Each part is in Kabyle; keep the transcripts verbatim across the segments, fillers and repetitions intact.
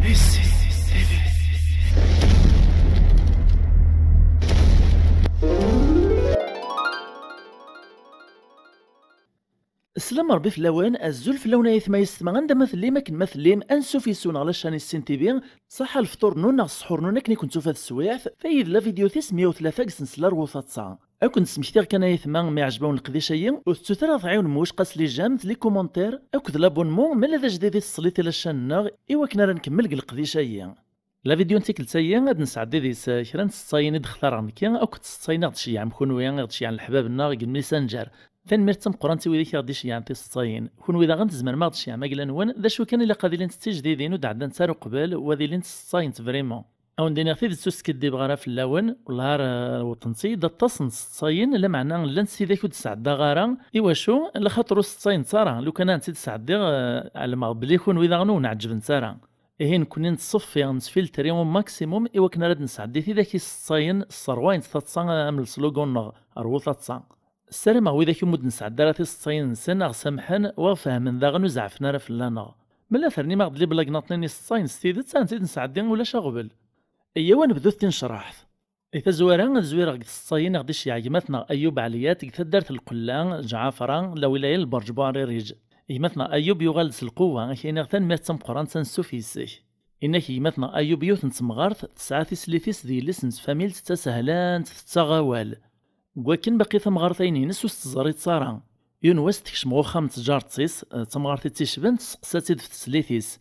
Slam Rebbi fell-awen, azul fell-awen ay atma yessetma, anda ma tellim, akken ma tellim, ansuf yes-wen ɣer la chaîne Issin T V, ṣaḥḥa lefṭur-nwen neɣ ssḥur-nwen akken i ken-tufa teswiɛt, tayi d la vidéo tis meyya u tlata deg sensla Rwu Taḍsa. Ad ken-d-smektiɣ kan ay atma, mi ɛejb-awen leqdic-ayi, ur tettut ara tɛiwnem wicqa s les j'aime, les commentaires, akked l'abonnement, ma la d ajdid i tesliḍ i la chaîne-nneɣ, i wakken ara nkemmel deg leqdic-ayi. La vidéo n tikkelt-ayi ad nesɛeddi deg-s kra n tseṭṭayin i d-xtareɣ nekki, akked tseṭṭayin i ɣ-d-tceyyɛem kunwi, i ɣ-d-ceyyɛen leḥbab-nneɣ deg Messanger. Tanemmirt d tameqqrant i wid i k-aɣ-d-iceyyɛen tiseṭṭayin. Kunwi daɣen tzemrem a ɣ-d-tceyyɛem agla-nwen, d acu kan ilaq ad ilint d tijdidin ur d-ɛeddant ara uqbel, u ad ilint tseṭṭayin n tebrimma. A wen-d-iniɣ tidet ur skiddibeɣ ara fell-awen, wellah ar, eh, wwḍent-iyi-d aṭas n tseṭṭayin, lameɛna llant tidak ur d-sɛeddaɣ ara. Iwacu? Laxaṭer ur seṭṭayent ara, lukan ad tent-id-sɛeddiɣ, eh, ɛelmeɣ belli kunwi daɣen ur wen-ɛeǧbent ara. Ihi nekkni nettṣeffi, nettfiltri au maximum i wakken ara d-nesɛeddi tidak iseṭṭayen sserwayent taḍsa am leslugu-nneɣ, rwu taḍsa. Ssarameɣ widak umi ur d-nesɛedda ara tiseṭṭayin-nsen, a ɣ-samḥen, wa ɣ-fehmen daɣen ur zeɛfen ara fell-aneɣ. Ma la ternim-aɣ-d liblag-nneɣ-nni iseṭṭayen s tidet, a tent-id-nesɛeddi ulac aɣbel. Iyyaw ad nebdut tinecraḥt. I tazwara, ad zwireɣ deg tseṭṭayin i ɣ-d-iceyyeɛ gma-tneɣ Ayub Ɛliyat deg taddart n Lqella, Ǧɛafra, lawilaya n Lberǧ Buɛririǧ. Gma-tneɣ Ayub yuɣal-d s lqewwa, ad k-iniɣ tanemmirt d tameqqrant, ansuf yes-k. Inna-k gma-tneɣ Ayub yiwet n temɣart, tesɛa tislit-is d yelli-s n tfamilt d tasehlant, tettaɣ awal. Deg wakken baqi tamɣart-ayin-ines ur s-teẓriḍ ara. Yiwen wass tekcem ɣer uxxam n tǧaret-is, d tamɣart i tt-icban, testeqsa-tt-id ɣef teslit-is.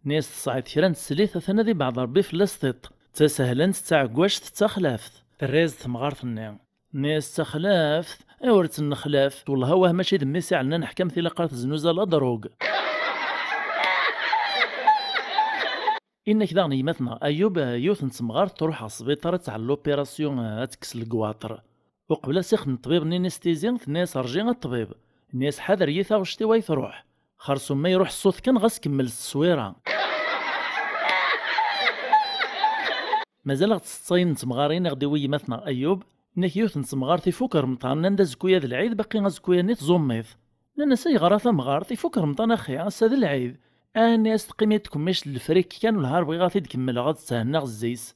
Nni-as tesɛiḍ kra n teslit, atan ad ibeɛd Rebbi fell-as tiṭ. D tasehlant, d taɛeggact, d taxlaft. Terra-yas-d temɣart-nni. Nni-as d taxlaft, ayɣer ur tt-nexlaf? Wellah awah mačči d mmi-s i ɛelnan ḥkamt ilaq ara teznuz la drogue. Inna-k daɣen gma-tneɣ Ayub, yiwet n temɣart truḥ ɣer sbiṭar ad tɛell l'opération, ad tekkes legwaṭer. Uqbel ad s-ixdem ṭṭbib n inistizi, tenna-yas rji a ṭṭbib. Nni-as ḥader yit taɣect-iw ay truḥ. Xersum ma iruḥ ṣṣut kan ɣas kemmel s tteswira. Mazal ɣ tseṭṭayin n temɣarin i ɣ-d-iwi gma-tneɣ Ayub, inna-k yiwet n temɣart ifuk remṭan, nnan-d azekka-ya d lɛid, baqi azekka-ya-nni tẓummit. Nnan-as ayɣer a tamɣart, ifuk remṭan axi, ass-a d lɛid. Nni-as teqqim-id tkemmict n lefrik kan, wellah ar bɣiɣ ad t-id-kemmleɣ, ad thennaɣ zzi-s.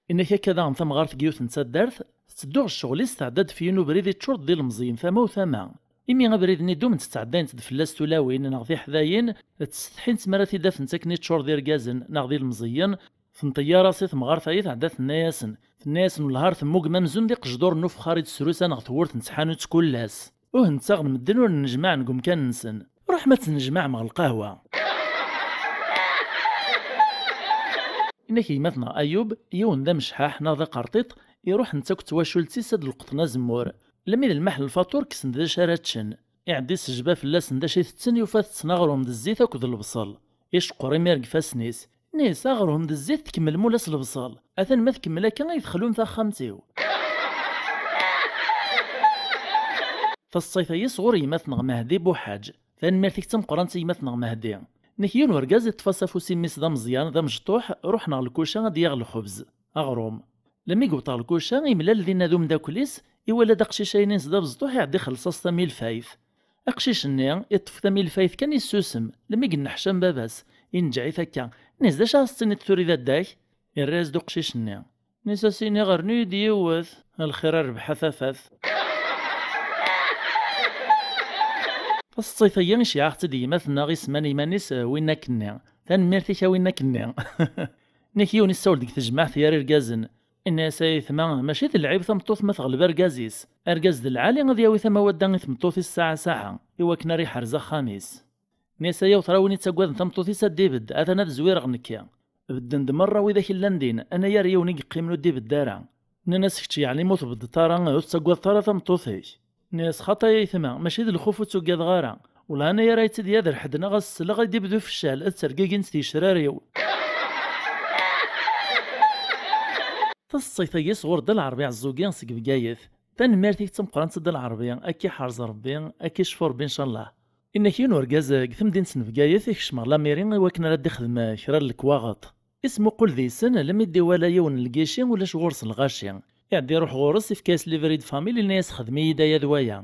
Inna-k akka daɣen tamɣart deg yiwet n taddart, tetteddu ɣer ccɣel-is, tɛedda-d f yiwen ubrid iččur-d d ilemẓiyen tama u tama. Imi abrid-nni ddum tettɛeddayent-d fell-as tulawin neɣ tiḥdayin, ttsetḥint mi ara t-id-afent akken iččur d irgazen neɣ d ilemẓiyen, tenṭeyyaṛ-as i temɣart-ayi, tɛedda tenna-yasen, tenna-yasen wellah ar temmugem amzun d iqejduren n ufexxar i d-srusan ɣer tewwurt n tḥanut kul ass. Uhen-ttaɣen medden ur nnejmaɛen deg umkan-nsen. Ruḥem ad tennejmaɛem ɣer lqahwa. Inna-k gma-tneɣ Ayub, yiwen d amecḥaḥ neɣ d aqerṭiṭ, iruḥ netta akked twacult-is ad d-leqṭen azemmur. Lmi d lmaḥ n lfaṭur, kksen-d d acu ara ččen. Iɛedda isejba fell-asen d acu itetten, yufa tetten aɣrum d zzit akked lebṣel. Iceqqer imir deg ifassen-is. Nni-as aɣrum d zzit tkemmlem ula s lebṣel. Atan ma tkemmel akka ay texlum taxxamt-iw. Taseṭṭayt-ayi sɣur gma-tneɣ Mehdi Buḥaǧ. Tanemmirt-ik d tameqqrant i gma-tneɣ Mehdi. Nek yiwen urgaz iṭṭef-as afus i mmi-s d ameẓyan, d amecṭuḥ, ruḥen ɣer lkuca ad d-yaɣ lxebz, aɣrum. Lmi yewweḍ ɣer lkuca, imlal dinna d umeddakel-is, iwala-d aqcic-ayi-ines d abezṭuḥ, iɛedda ixelleṣ-as tamilfayt. Aqcic-nni iṭṭef tamilfayt kan, issusem, lmi yenneḥcam baba-s, inǧeɛ-it akka. Nni-as d acu ara s-tiniḍ tura i dadda-k? Irra-yas-d uqcic-nni. Nni-as a s-iniɣ rnu-yi-d yiwet, a lxir a rrbeḥ a tafat. Taseṭṭayt-agi iceyyeɛ-aɣ-tt-id gma-tneɣ isemman iman-is, eh, Winnak-nni. Tanemmirt-ik a Winnak-nni. Nek yiwen issawel deg tejmaɛt gar irgazen. Inna-yas ay aytma, mačči d lɛib tameṭṭut ma teɣleb argaz-is. Argaz d lɛali ad yawi tamawadda i tmeṭṭut-is saɛa saɛa, i wakken ara iḥrez axxam-is. Nni-as ay awter a win ittaggaden tameṭṭut-is ad d-ibedd, atan ad zwireɣ nekki. Bedden-d merra widak illan din, anayer yiwen i yeqqimen ur d-ibedd ara. Nnan-as kečč yeɛni ma ur tbeddeḍ ara, ur tettaggadeḍ ara tameṭṭut-ik. Nni-as xaṭi ay aytma, mačči d lxuf ur ttuggadeɣ ara. Wellah anayer ay tt-id-yader ḥedd neɣ ad s-sleɣ ad d-ibdu feccal, ad ttergigint tgecrar-iw. Taseṭṭayt-agi sɣur Dda Lɛerbi Ɛeẓẓugi seg Bgayet. Tanemmirt-ik d tameqqrant a Dda Lɛerbi, ad k-iḥrez Rebbi, ad k-icfu Rebbi ncallah. Inna-k yiwen urgaz deg temdint n Bgayet ikcem ɣer lamiri i wakken ara d-ixdem kra n lekwaɣeḍ. Ismuqul deg-sen, lmi d-iwala yiwen n lgici ulac ɣur-s lɣaci. Iɛedda iruḥ ɣur-s, ifka-yas livret de famille, yenna-yas xdem-iyi-d aya d waya.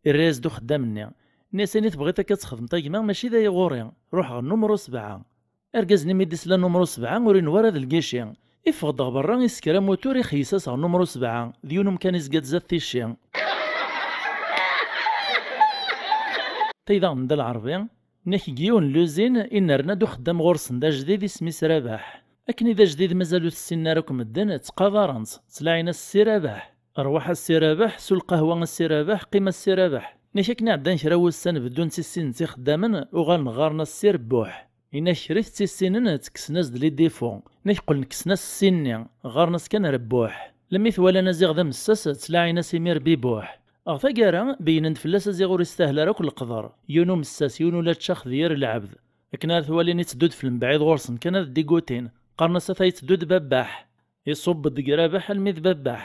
Irra-yas-d uxeddam-nni. Nni-as ayen i tebɣiḍ akka ad txedmeḍ a gma, mačči d aya ɣur-i. Ruḥ ɣer numru sebɛa. Argaz-nni mi d-isla numru sebɛa ur inwa ara d lgici. Iffeɣ-d ɣer berra, isker amutur, ixeyyes-as ɣer numru sebɛa. D yiwen umkan izga-d zdat ticci. Tay daɣen d Lɛerbi, nnek deg yiwen n luzin i nerna-d uxeddam ɣur-sen d ajdid, isem-is Rabaḥ. Akken i d ajdid mazal ur t-ssinen ara akk medden, ttqadaren-t, ttlaɛin-as Ssi Rabaḥ. Rwaḥ a Ssi Rabaḥ, su lqahwa a Ssi Rabaḥ, qqim a Ssi Rabaḥ. Nnek akken iɛeddan kra wussan beddun ttissinen-t ixeddamen, uɣalen ɣɣaren-as Ssi Rebbuḥ. Inak kra i t-ttissinen, ttekksen-as-d les défauts. Inak qqlen kksen-as ssi-nni, ɣɣaren-as kan Rebbuḥ. Lemmi t-walan aziɣ d amessas, ttlaɛin-as imir Bibuḥ. Ɣer taggara, beyynen-d fell-as aziɣ ur istahel ara akk leqder. Yiwen umessas, yiwen ula d cax d yir lɛebd. Akken ara t-walin itteddu-d f lembaɛid ɣur-sen kan ad digutin. Qqaren-as ata itteddu-d Babbaḥ. Iṣubb-d deg Rabaḥ almi d Babbaḥ.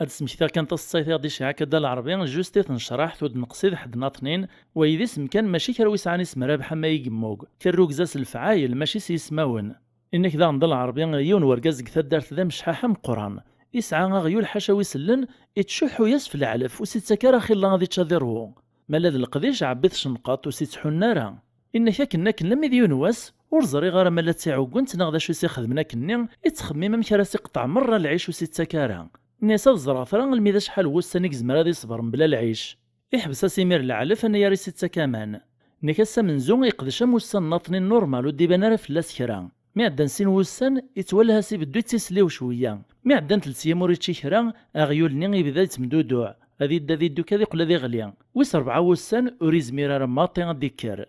Ad d-smektiɣ kan taseḍsayt i ɣ-d-iceyyeɛ akka Dda Lɛerbi, just i tnecraḥt ur d-neqsid ḥedd naṭnin, wa d isem kan mačči kra wi sɛan isem Rabaḥ ama i yemmug. Tirrugza s lefɛayel mačči s yismawen. Innek daɣen Dda Lɛerbi, yiwen wergaz deg taddart d amecḥaḥ ameqqran. Isɛa aɣyul ḥaca wi sellen, ittcuḥḥu-yas f leɛlef, ur s-ittak ara xilla ad ičč ad iṛwu. Ma la d leqdic, ɛebbi-t cenqaṭ, ur s-ittḥunn ara. Innek akken akken lammi d yiwen wass, ur ẓriɣ ara ma la tt-iɛuggent neɣ d acu i s-ixedmen akkenni, ittxemmim amek ara s-iqeṭṭeɛ merra lɛic ur s-ittak ara. Inna-yas ad ẓreɣ tura almi d acḥal n wussan i yezmer ad iṣber mebla lɛic. Iḥbes-as imir leɛlef, anayer i s-ittak aman. Innek ass amenzu iqdec am wussan naṭnin normal, ur d-iban ara fell-as kra. Mi ɛeddan sin wussan, ittwalha-s ibeddu ittisliw cwiyya. Mi ɛeddan telt yyam ur ičči kra, aɣyul-nni ibda yettemduduɛ. Ad iddu, ad iddu, kad iqqel ad iɣli. Wis rebɛa wussan, ur izmir ara maṭi ad d-ikker.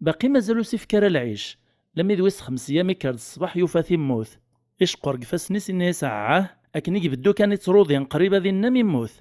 Baqi mazal ur s-ifka ara lɛic. Lammi d wis xems yyam ikker-d ṣṣbeḥ yufa-t immut. Iceqqer deg ifassen-is, inna-yas ɛah, akken i ibeddu kan ittruḍi qrib ad innam immut.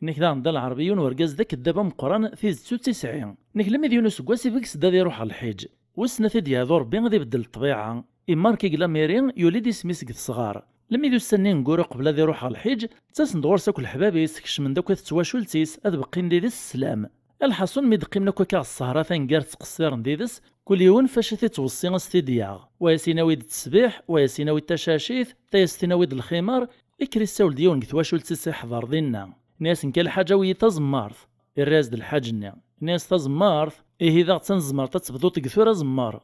Innek daɣen Dda Lɛerbi yiwen wergaz d akeddab ameqqran, tidet ur tt-isɛi. Innek lammi d yiwen useggas ibges-d ad iruḥ ɣer lḥiǧ. Wissen ad t-id-yeɛdu Rebbi ad ibeddel ṭṭbiɛa. Imark deg lamiri, yuli-d isem-is deg tesɣar. Lammi d ussan-nni n guri qbel ad iruḥ ɣer lḥiǧ, ttasen-d ɣur-s akk leḥbab-is, kecmen-d akk at ttwacult-is, ad beqqin did-s sslam. Lḥaṣun mi d-qqimen akk akka ɣer ṣṣehra taneggart ttqeṣṣiren did-s, kul yiwen fac i t-ittweṣṣi a s-t-id-yaɣ. Wa a s-inawi-d ttesbiḥ, wa a s-inawi-d tacacit, ta a s-tinawi-d lximar, ikker issawel-d yiwen deg twacult-is iḥḍer dinna. Inna-yas nekk a lḥaǧ awi-yi tazemmart. Irra-yas-d lḥaǧ-nni. Inna-yas tazemmart? Ihi daɣ d tanezmart ad tebduḍ deg tura zemmer.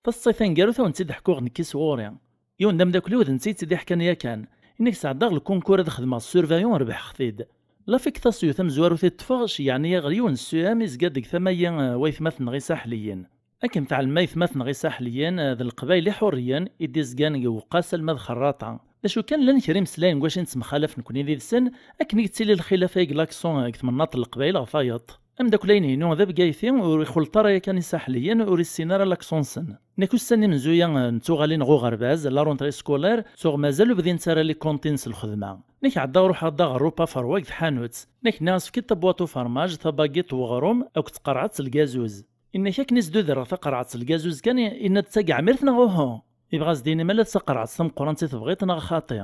Taseḍsayt taneggarut a wen-tt-id-ḥkuɣ nekki s ɣur-i. Yiwen d ameddakel-iw d netta i tt-id-iḥkan yakan. Inna-k sɛeddaɣ lkunkur ad xedmeɣ surveillant, rebḥeɣ-t-id. L'affectation tamezwarut i ṭṭfeɣ, ceyyɛen-iyi ɣer yiwen n ssuyam izga deg tama-yi, eh, waytmaten-nneɣ isaḥliyen. Akken tɛelmem aytmaten-nneɣ isaḥliyen, eh, d leqbayel iḥurriyen i d-izgan deg uweqqas alma d xerraṭa. D acu kan, llan kra imeslayen deg wacu i nettemxalaf nekni did-sen, akken i yettili lxilaf-agi n l'accent deg tmennaḍt n Leqbayel ɣer tayeḍ. Ameddakel-a-inu d abgayti, ur ixulleṭ ara yakan isaḥliyen, ur issin ara l'accent-nsen. Nekk ussan imenzuya n tuɣalin ɣer uɣerbaz, la rentrée scolaire, tuɣ mazal ur bdint ara les cantines s lxedma. Nekk ɛeddaɣ ruḥeɣ-d ɣer Rupa Ferwag tḥanut. Nekk nniɣ-as efk-id tabwaṭ ufermaj, tabagiṭ n weɣrum akked tqerɛet n lgazuz. Inna-k akken i s-d-udreɣ taqerɛet n lgazuz kan, inna-d d tageɛmirt neɣ uhu? Ibɣa as-d-yini ma la d taqerɛet tameqqrant i tebɣiḍ neɣ xaṭi.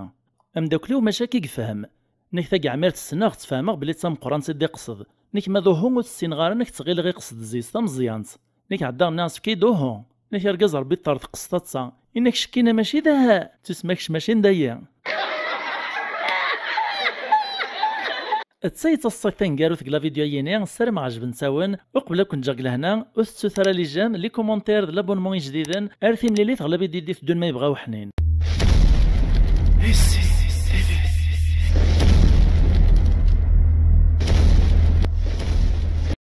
Ameddakel-iw mačči akka i yefhem. Nekk tageɛmirt ssneɣ-tt, fehmeɣ belli d tameqqrant i d-iqsed. Nekk ma d uhu ur tt-ssineɣ ara, nekk ttɣileɣ iqsed zzis tameẓyant. Nekk ɛeddaɣ nniɣ-as efk-iyi-d uhu. Nekk argaz Rebbi ṭṭerḍqes taḍsa. Inna-k cekkina mačči d aha, tusma kečč mačči n dayi. D ta i d taseḍsayt taneggarut deg la vidéo-yini, ssarameɣ ɛejbent-awen. Uqbel ad ken-ǧǧeɣ deg lehna, ur tettut ara les j'aime, les commentaires d l'abonnement ijdiden. Ar timlilit ɣer la vidéo i d-iteddun ma yebɣa uḥnin.